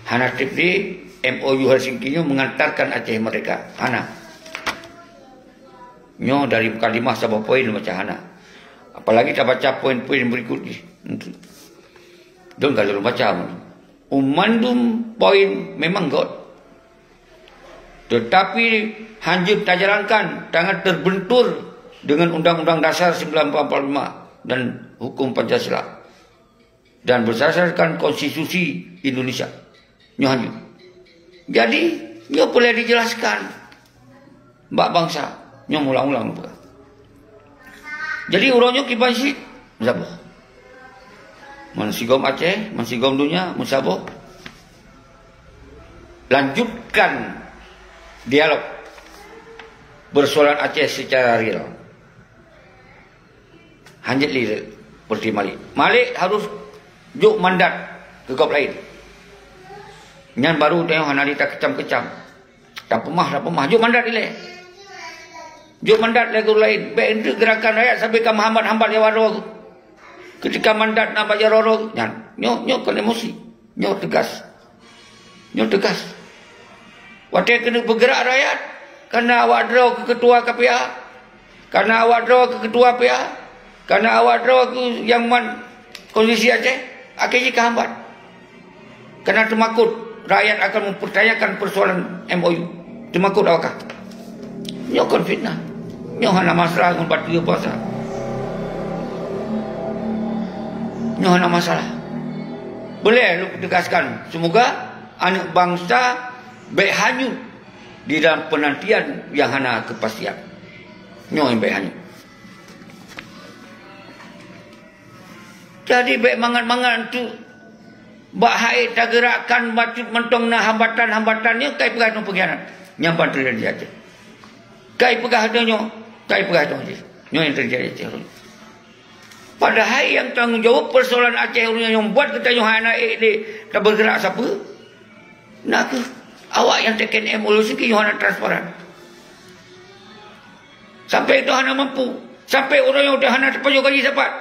Hana tem lé M O U Helsinki nyoe mengantarkan Aceh merdeka. Hana. Nyoe dari mukadimah saboh poin macam hana. Apalagi tabaca poin-poin berikut jih. Don ka lôn baca. Mandum poin memang göt. Tetapi hanjeuet tajalankan tangat terbentur dengan Undang-Undang Dasar sembilan puluh lima dan Hukum Pancasila dan berdasarkan Konstitusi Indonesia. Nyoe hanjeuet. Jadi, nyoe peureulée dijelaskan bak bansa. Nyoe ulang-ulang lôn peugah. Jadi, uroe nyoe kiban cit saboh. Meusigom Aceh, meusigom donya, meusaboh. Lanjutkan dialog persoalan Aceh secara real. Hanjeuet lé Pertiwi Malik. Malik harus jok mandat keu gob laén. Nyan baru tanyoe hana lé takeucam-keucam. Tapeumah, tapeumah. Jok mandat ilée. Jok mandat lé gob laén. Bék enteuk geurakan rakyat sabe ka meuhambat-hambat nyang wadroe. Keutika mandat na bak jaroe nyan, nyoe, nyoe kon emosi. Nyoe teugas. Nyoe teugas. Watée keuneuk beugeurak rakyat, kana awak droe keu keutua K P A, kana awak droe keu keutua P A, kana awak droe keu nyang man kondisi Aceh, akhé jih ka hambat. Kana teumakot rakyat akan mempertanyakan persoalan M O U. Teumakot awakah? Nyoe kon fitnah. Nyoe hana masalah ngon bateue puasa. Nyoe hana masalah. Boleh lôn tegaskan, semoga aneuk bansa bék hanyut di dalam penantian yang hana kepastian. Nyoe yang bék hanyut. Jadi bék mangat-mangat tu bak hai tageurakkan bacut mantong na hambatan-hambatan nyoe kai peugah nyoe pengkhianat. Nyang ban terjadi Aceh. Kai peugah nyoe, kai peugah nyoe jih. Nyoe yang terjadi Aceh. Padahai yang tanggung jawab persoalan Aceh ureuëng nyang buat kita nyoe hana ék lé tabergerak sapeue. Nakeuh awak yang teken M O U siki nyoe hana transparan. Sampai itu hana mampu. Sampai orang yang udah hana terpajoh gaji dapat.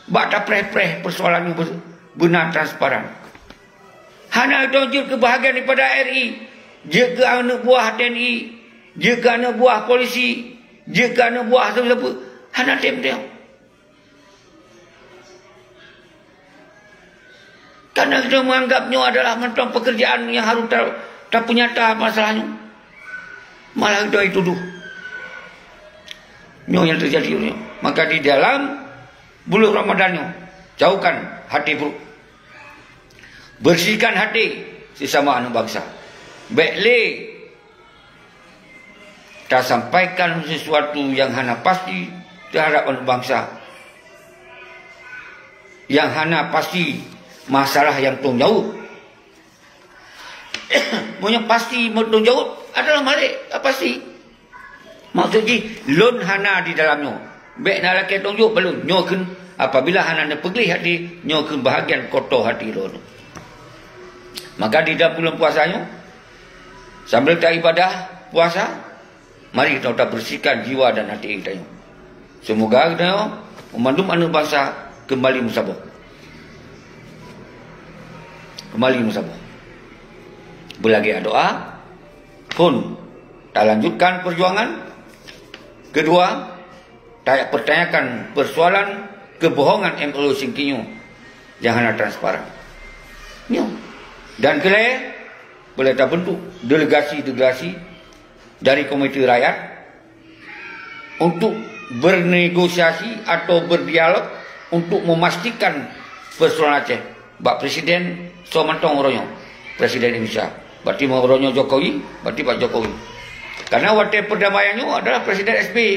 Bak tapreh-preh persoalan nyoe beuna transparan. Hana dong jeuet keu bahagian daripada R I, jeuet keu aneuk buah T N I, jeuet keu aneuk buah polisi, jeuet keu aneuk buah siapa-siapa. Hana tem-tem. Karena kita menganggap nyoe adalah mantong pekerjaan yang harus ta-, tapeunyata masalah nyoe. Malah kita dituduh. Nyoe yang terjadi nyoe. Maka di dalam bulan Ramadan nyoe, jauhkan hati buruk. Bersihkan hati sesama anak bangsa. Bék lé tasampaikan sesuatu yang hana pasti terhadap aneuk bansa, yang hana pasti masalah yang tong jaweueb. Meunyoe pasti meutong jaweueb adalah malek, pasti. Maksud jih, lôn hana di dalam nyoe. Bék na lakée tong jaweueb bak lôn. Nyoe kheun apabila hana neupeugleh hati, nyoe kheun bahagian koto hati lôn. Maka di dalam bulan puasa nyoe, sambil taibadah puasa, mari kita bersihkan jiwa dan hati kita nyoe. Semoga kita nyoe, mandum aneuk bansa kembali meusaboh. Kembali meusaboh. Beulagée doa, phon talanjutkan perjuangan. Kedua, tapertanyakan persoalan kebohongan M O U singkinyoe yang hana transparan. Nyoe. Dan keulhèe, boleh tabentuk delegasi-delegasi dari Komite Rakyat untuk bernegosiasi atau berdialog untuk memastikan persoalan Aceh. Bak Presiden soe mantong uroe nyoe, Presiden Indonesia. Berarti uroe nyoe Jokowi, berarti Pak Jokowi. Karena watèe perdamaian nyoe adalah Presiden S B Y.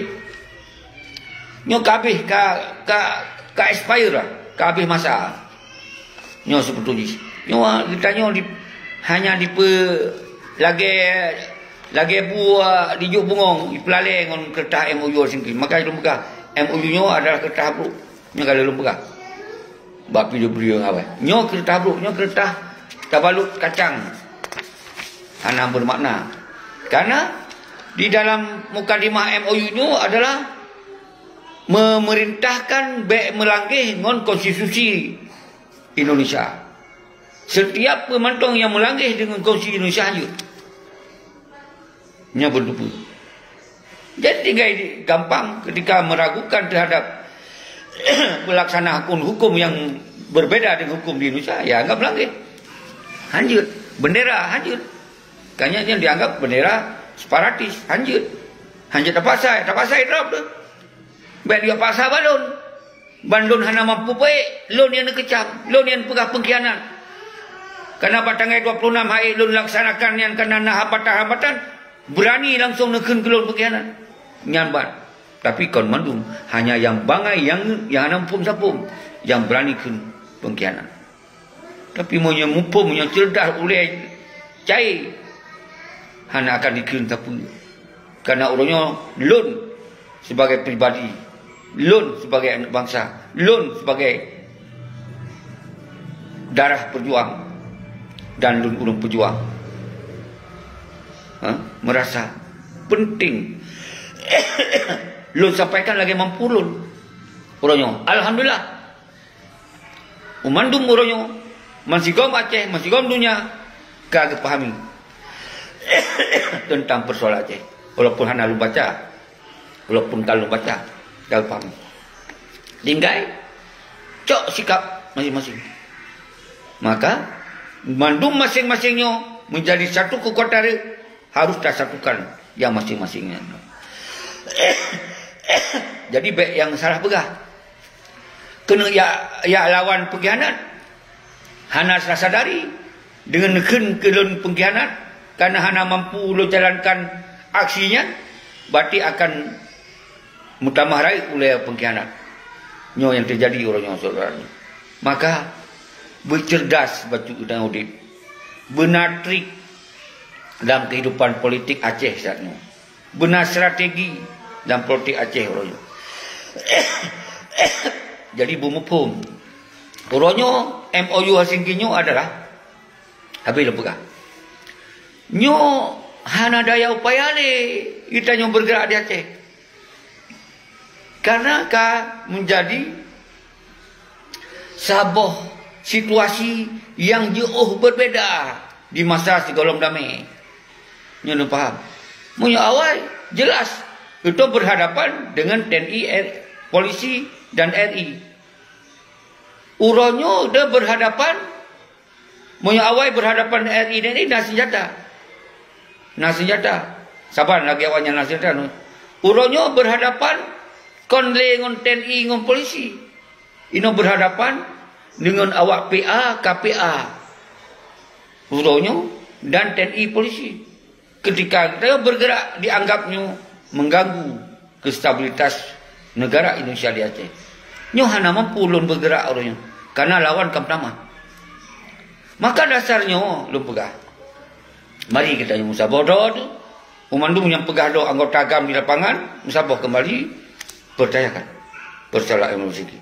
Nyoe ka habéh, ka, ka, ka expire lah, ka habéh masa. Nyoe seubeutôi jih. Nyoe geutanyoe di, hanya dipe-, lagèe, lagèe bu dijok bungong, dipeulalè ngon keureutah M O U singkri. Maka lôn peugah, M O U nyoe adalah keureutah brôk. Nyoe ka lôn peugah. Bak video-video nyang awai. Nyoe keureutah brôk, nyoe keureutah tabalot kacang. Hana bermakna. Karena di dalam mukadimah M O U nyoe adalah memerintahkan bèk meulangkeh ngon konstitusi Indonesia. Setiap peumantong nyang meulangkeh deungon konstitusi Indonesia hanjeuet. Nyoe beuteupeue. Jadi tinggai gampang ketika meragukan terhadap pelaksanaan hukum-hukum yang berbeda dengan hukum di Indonesia, ya anggap lagi. Hanjeuet. Bendera hanjeuet. Kanya yang dianggap bendera separatis, hanjeuet. Hanjeuet tapasai, tapasai drop tu. Baik dia paksa balon. Ban lôn hana mampu peuék, lôn nyang neukeucam, lôn nyang peugah pengkhianat. Karena bak tanggai dua puluh enam hai lôn laksanakan nyan karena na hambatan-hambatan, beurani langsong neukheun keu lôn pengkhianat. Nyan ban. Tapi kon mandum, hanya nyang bangai nyang, nyang hana muphom saphom. nyang beurani kheun peungkhianat. Tapi meunyoe muphom, meunyoe ceureudah ulée cai, hana akan dikheun sapeue. Karena uroe nyoe lôn sibagai pribadi, lôn sibagai aneuk bansa, lôn sibagai darah peujuang dan lôn ureuëng peujuang, ha, meurasa penting lôn sampaikan lagée mampu lôn. Uroe nyoe, alhamdulillah, u mandum uroe nyoe, meusigom Aceh, meusigom donya ka geupahami teuntang peusoalan Aceh. Walaupun hana lôn baca, walaupun ka lôn baca, ka geupahami. Tinggai cok sikap maséng-maséng. Maka, mandum maséng-maséng nyoe meunjadi satu keukuatan, harôh tasatukan nyang maséng-maséng nyan. Jadi, bék nyang salah peugah. Keuneuk jak, jak lawan peungkhianat, hana sasadari, deungon kheun keu lôn peungkhianat, karena hana mampu lôn jalankan aksi nyan, berarti akan meutamah rayeuk ulée peungkhianat. Nyoe nyang teujadi uroe nyoe, syedara. Maka, beuceurdas bacut geutanyoe udeb. Beuna trik lam keuhidupan politik Aceh saat nyoe. Beuna strategi lam politik Aceh uroe nyoe. Jadi, beumuphom. Uroe nyoe, M O U Helsinki nyoe adalah, habéh lôn peugah, nyoe hana daya upaya lé geutanyoe beureugerak di Aceh. Karena ka meunjadi saboh situasi nyang jiôh beubeda di masa sigohlom damé. Nyoe lôn paham. Meunyoe awai, jelas, itu berhadapan dengan T N I, R-, polisi, dan R I. Uroe nyoe dia berhadapan, meunyoe awai berhadapan R I dan R I na senjata. Na senjata. Saban lagée awaknyan na senjata. Uroe nyoe berhadapan kon lé ngon T N I ngon polisi. Inoe berhadapan dengan awak P A, K P A. Uroe nyoe dan T N I polisi. Ketika geutanyoe bergerak dianggap nyoe mengganggu kestabilitas negara Indonesia di Aceh. Nyoe hana mampu lôn bergerak uroe nyoe, karena lawan ka meutamah. Maka dasar nyoe lôn peugah, mari geutanyoe meusaboh droe teuh, u mandum nyang peugah droe anggota GAM di lapangan, meusaboh kembali, percayakan, percayalah ilmu rezeki.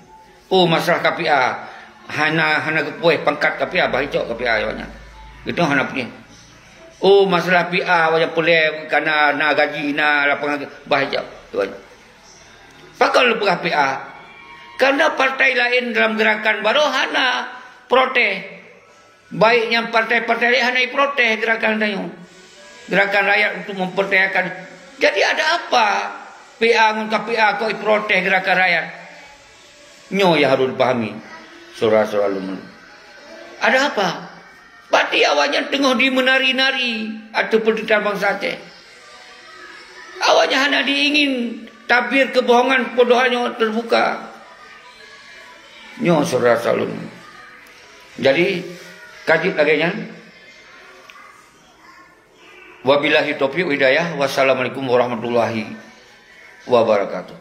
Oh, masalah K P A, hana, hana geupuéh pangkat K P A, bah icok K P A awaknyan. Geutanyoe hana punya. Oh, masalah P A, awaknyan peureulée kana na gaji, na lapangan, bah icok awaknyan. Pakon lôn peugah P A? Karena partai laén dalam gerakan baroe hana protes. Baik nyang partai-partai laén hana iprotes gerakan tanyoe. Gerakan rakyat untuk mempertahankan. Jadi ada apa P A ngon K P A kok iprotes gerakan rakyat? Nyoe nyang harôh dipahami, syedara-syedara lôn. Ada apa? Berarti awaknyan teungoh jimeunari-nari ateueh peunderita bansa Aceh. Awaknyan hana jiingin tabir keubohongan peudoha nyoe teubuka. Nyoe syedara-syedara lôn. Jadi, ka jeuet lagée nyan. Wabillahi taufiq wal hidayah. Wassalamualaikum warahmatullahi wabarakatuh.